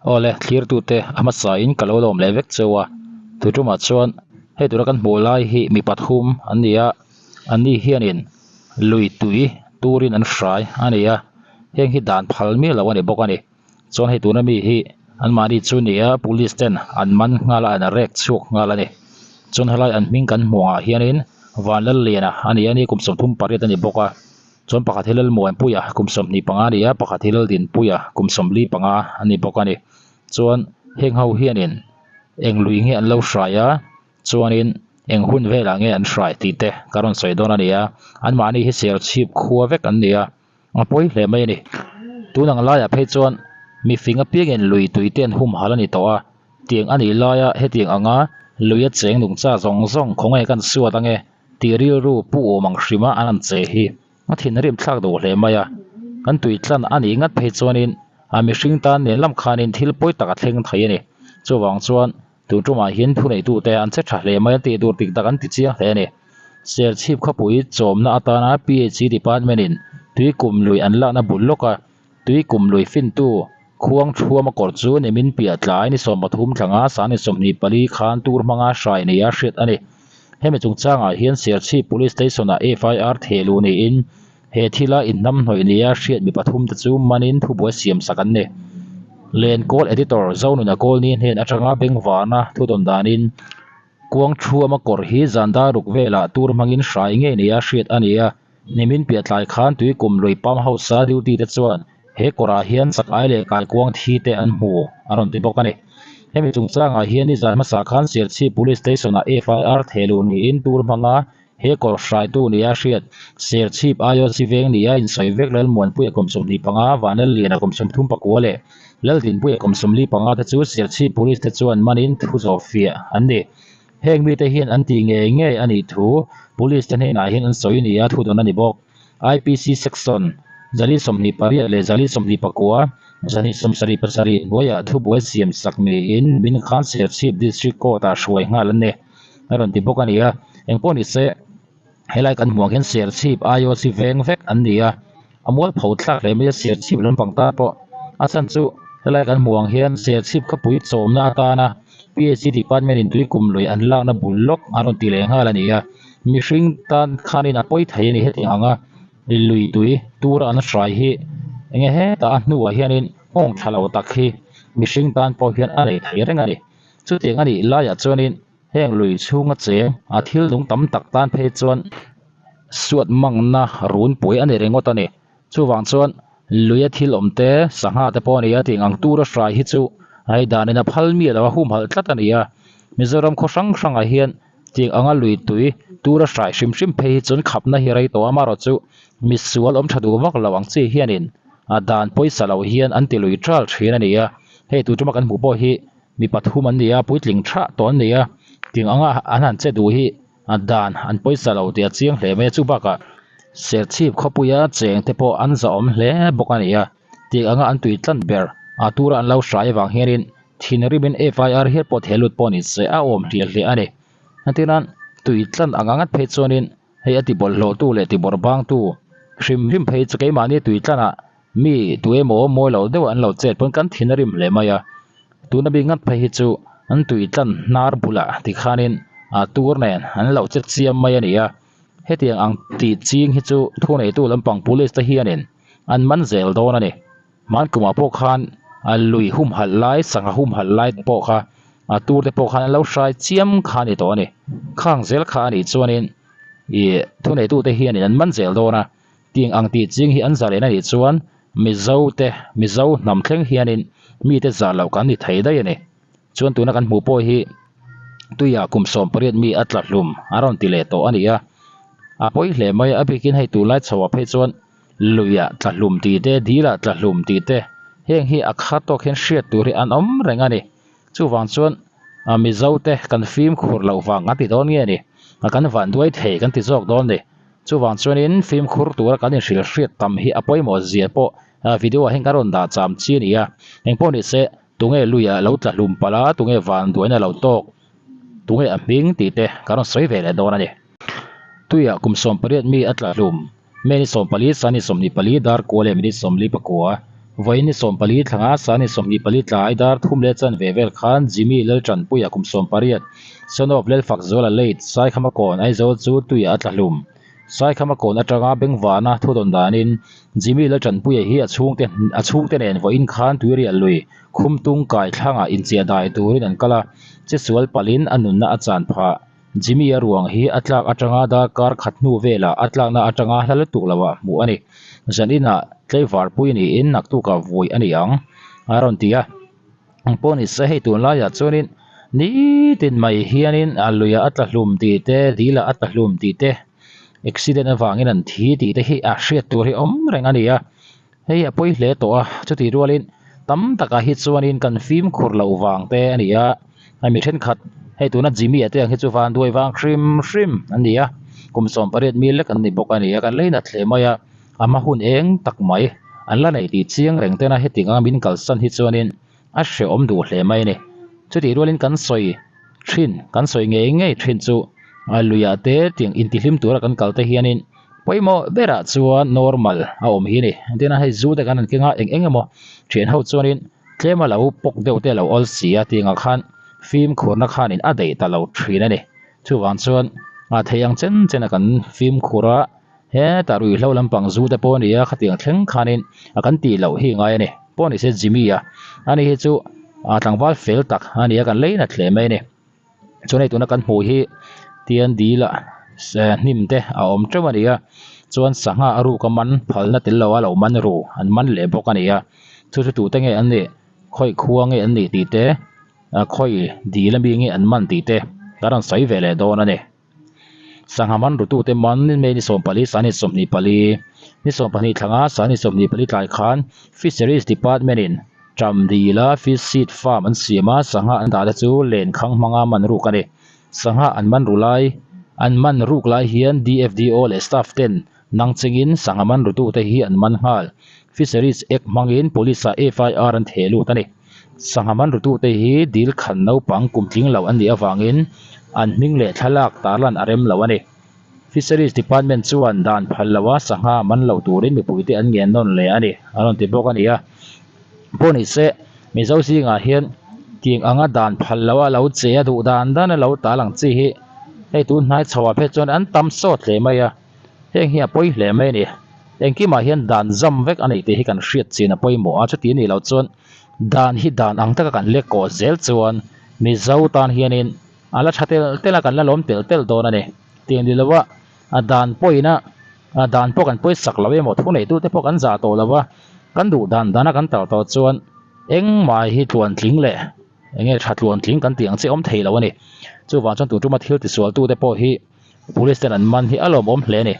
Awle thlirtute a hmasa in ka lo lawm leh vek cheu a tu tumah chuan hei tura kan hmuh lai hi mi pathum an ni a an ni hianin lui tui turin an hrai a ni a heng hi dan phal miah lo a ni bawk a ni chuan hei tuna mi hi anmahni chu ni a police ten an man nghal a an rek chhuak nghal a ni chuan helai an hming kan hmuh angah hianin Vanlalliana a ni a ni kum 38 a ni bawk a. Chuan pakhat hi Lalmuanpuia kum 25 a ni a, pakhat hi Laldinpuia kum 45 a ni bawk a ni. Chuan heng ho hianin eng lui nge an lo hrai a, chuanin eng hun velah nge an hrai tih te ka rawn sawi dawn a ni a. Anmahni hi Serchhip khua vek an ni a, a pawi hle mai a ni. Tun ang laiah phei chuan mifing apiangin lui tui te an humhalh a ni tawh a, tiang a nih laia hetiang anga luia cheng nungcha zawng zawng khawnge kan suat ange. Tih rilru pu awm ang hrima an han che hi a thinrim thlak duh hle mai a, kan tui tlan a nih ngat phei chuanin a mihring tan nen lam khanin thil pawi tak a thleng thei a ni. Chuvang chuan tun tumah hian thuneitute an che tha hle mai a tih tur dik tak an ti chiang hle a ni. Serchhip khawpui chawmna atana PHE department in tui kum lui an lakna bul lawka tui kum lui fintu khuang thuama kawr chu nimin piah tlai ni 13 thlanga sani 24 khan tur hmanga hrai nia hriat a ni. Hemi chungchangah hian Serchhip Police Station-ah FIR thehluh niin he thila inhnamhnawih nia hriat mi pathum te chu manin thubuai siam sak an ni. Lenkawl Editor Zonuna Kawlni hnen atanga bengvarna thudawn danin Kuang Thuama kawr hi zan dar ruk velah tur hmangin hrai ngei nia hriat a ni a, nimin piah tlai khan Tuikum lui pump house-a duty te chuan he kawrah hian chak ai leh kaikuang thi te an hmu a rawn ti bawk a ni. Hemi chungchangah hian nizan hmasa khan Serchhip Police Station-ah FIR thehluh niin tur hmanga he kawr hraitu nia hriat Serchhip IOC veng nia insawi vek Lalmuanpuia kum 25, Vanlalliana kum 34 leh Laldinpuia kum 45 te chu Serchhip Police te chuan manin thu zawh fiah an ni. Heng mite hian an tih ngei ngei a nih thu Police te hnenah hian an sawi nia thu dawn a ni bawk. IPC Section 128 leh 129, 177 hnuaiah thubuai siam sak niin min khan Serchhip District Court-ah hruai nghal an ni a rawn ti bawk a ni a. Engpawh ni se helai kan hmuh ang hian Serchhip IOC veng vek an ni a, a mualpho thlak hle mai a Serchhip lampang tan pawh a chhan chu helai kan hmuh ang hian Serchhip khawpui chawmna atana PHE department in tuikum lui an lakna bul lawk a rawn ti leh nghal a ni a. Mihring tan khanin a pawi thei a ni hetiang anga lui tui tur an hrai hi enge hetah a hnuah hianin nghawng tha lo tak hi mihring tan pawh hian a nei thei reng a ni. Chutiang a nih laiah chuanin heng lui chhunga cheng a thil nung tam tak tan phei chuan suat mangna runpui a ni ringawt a ni. Chuvang chuan luia thil awm te sangha te pawh a ni a tih ang tura hrai hi chu hei danin a phal miah lo a humhalh tlat a ni a. Mizoram khaw hrang hrangah hian tiang anga lui tui tura hrai hrim hrim phei hi chuan khapna hi rei tawh a amaherawh chu misual awm tha duh vak lo ang chi hianin a dan pawisa lo hian an ti lui tral thin a ni a. Hei tu tuma kan hmuh pawh hi mi pathum an ni a puitling thah tawh an ni a tiang anga an han che duh hi a dan an pawisa lo tih a chiang hle mai a chu bakah Serchhip khawpuia cheng te pawh an zahawm hle bawk a ni a tiang anga an tui tlan ber a tura an lo hrai avang hianin thinrimin FIR hial pawh thehlut pawh ni se a awm hliah hliah a ni hetiang tui tlan ang angat phei chuanin hei a ti bawlhhlawh tu leh ti bawrh bang tu hrim hrim phei chu keimahni tui tlanah mi tu emaw mawi lo deuh an lo chet pawn kan thin a rim hle mai a tuna mi ngat phei hi chu an tui tlan hnar bulah tikhanin a tur nen an lo che chiam mai a ni a hetiang ang tih ching hi chu thu neitu lampang police te hianin an man zel dawn a ni hmankumah pawh khan a lui humhalh lai sangha humhalh lai te pawh kha a tur te pawh khan an lo hrai chiam kha a ni tawh a ni khang zel kha a nih chuanin ih thu neitu te hianin an man zel dawn a. Tiang ang tih ching hi an zah leh na nih chuan Mizo te, Mizo hnam thleng hianin mite zah loh kan ni thei daih a ni. Chuan tuna kan hmuh pawh hi tuiah kum 18 mi a tla hlum a rawn ti leh tawh a ni a. A pawi hle mai a bikin hei tunlai chhoah phei chuan luiah tla hlum tih te, dilah tla hlum tih te heng hi a khat tawk hian hriat tur hi an awm reng a ni. Chuvang chuan Mizo te kan fimkhur loh vang kan ti dawn nge ni? Kan vanduai thei kan ti zawk dawn ni. Chuvang chuanin fimkhur tura kan inhrilh hriat tam hi a pawimawh zia pawh video ah hian kan rawn dah cham chi a ni a. Engpawh ni se tunge luiah lo tla hlum palh a, tunge vanduaina lo tawk, tunge a hming tih te kan rawn sawi ve leh dawn a ni. Tuiah kum 18 mi a tla hlum, May ni 14, Sunny 24, dar kua leh minute 44. Vawiin ni 14 thlanga Sani 24 tlai dar thum leh chanve vel khan Jimmy Laltanpuia kum 18, son of Lalfakzuala late Saikhama kawn Aizawl chu tuiah a tla hlum. Saikhama kawn atanga Bengvana thudawn danin Jimmy Laltanpuia hi a chhungte a chhungte nen vawiin khan tuirial lui Khumtung kai thlangah inchiah dai turin an kal a, chesual palhin a nunna a chan phah. Jimmy-a ruang hi a tlak atanga darkar khat hnu velah a tlakna atanga hla lutuk loah hmuh a ni. Zan inah tlaivarpui niin naktukah vui a ni ang, a rawn ti a. Ang pawh ni se hei tunlaiah chuanin nitin mai hianin a luiah a tla hlum tih te, dilah a tla hlum tih te, accident avangin an thi tih te hi a hriat tur hi awm reng a ni a. Hei a pawi hle tawh a, chutih rualin tam takah hi chuanin kan fimkhur loh vang te a ni a, hei mi thenkhat hei tuna Jimmy a te ang hi chu vanduai vang hrim hrim an ni a, kum 18 mil lek an ni bawk a ni a, kan lei nat hle mai a, a hma hun eng tak mai an la neih tih chiang reng tena heti anga min kalsan hi chuanin a hrehawm duh hle mai a ni. Chutih rualin kan sawi thin, kan sawi ngei ngei thin chu luiah te tiang intihlim tura kan kal te hianin Pawimawh berah chuan normal a awm hi a ni. Engtin a hei zu te kan han keng a, eng eng emaw thian ho chuanin tlem a lo pawk deuh te a lo awl si a tih angah khan fimkhurna khanin a daih ta lo thin a ni. Chuvang chuan a theih ang chen chen a kan fimkhur a, hetah ruihhlo lampang zu te pawh a ni a, khatiang thleng khanin a kan tih loh hi ngai a ni. Pawh ni se Jimmy a, ani hi chu tlangval fel tak a ni a, kan lei nat hle mai a ni. Chuan hei tuna kan hmuh hi tian dil ah hnim te a awm teuh a ni a chuan sangha a ruk a man phalna tel lo a lo man ru an man leh bawk a ni a chu chu tute nge an nih khawi khua nge an nih tih te khawi dil ami nge an man tih te kan rawn sawi ve leh dawn a ni. Sangha man rutute man May ni 14 Sani 24 ni 12 thlanga Sani 24 tlai khan Fisheries Department in Ṭam dila fish seed farm an siam a, sangha an dah te chu lenkhang hmanga man ruk a ni. Sangha an man ru lai an man ruk lai hian DFDO leh staff ten nang chengin sangha man rutute hi an man nghal. Fisheries Act hmangin Police ah FIR an theh lut a ni. Sangha man rutute hi dil khan naupang kum tling lo an nih avangin an hming leh thlalak tarlan a rem lo a ni. Fisheries Department chuan dan phal loa sangha man lo turin mipuite an ngen nawn leh a ni, a rawn ti bawk a ni a. Pawh ni se, Mizo zingah hian tiang anga dan phal loa lo che a duh dan dan a lo tal ang chi hi hei tun hnai chhoah phei chuan an tam sawt hle mai a. Heng hi a pawi hle mai a ni. Engkimah hian dan zam vek a nih tih hi kan hriat chin a pawimawh a, chuti a nih loh chuan dan hi dan ang taka kan lek kawh zel chuan Mizo tan hianin a la tha tel tel a, kan la lawm tel tel dawn a ni. Tiang ni lova a dan pawina a dan pawh kan pawisak lo emaw thuneitute pawh kan zah tawh lo va, kan duh dan dana kan tar tawh chuan engmah hi tluantling leh eng nge tha tluantling kan tih ang chi a awm thei lo a ni. Chuvang chuan tun tuma thil tisualtute pawh hi Police ten an man hi a lawmawm hle a ni.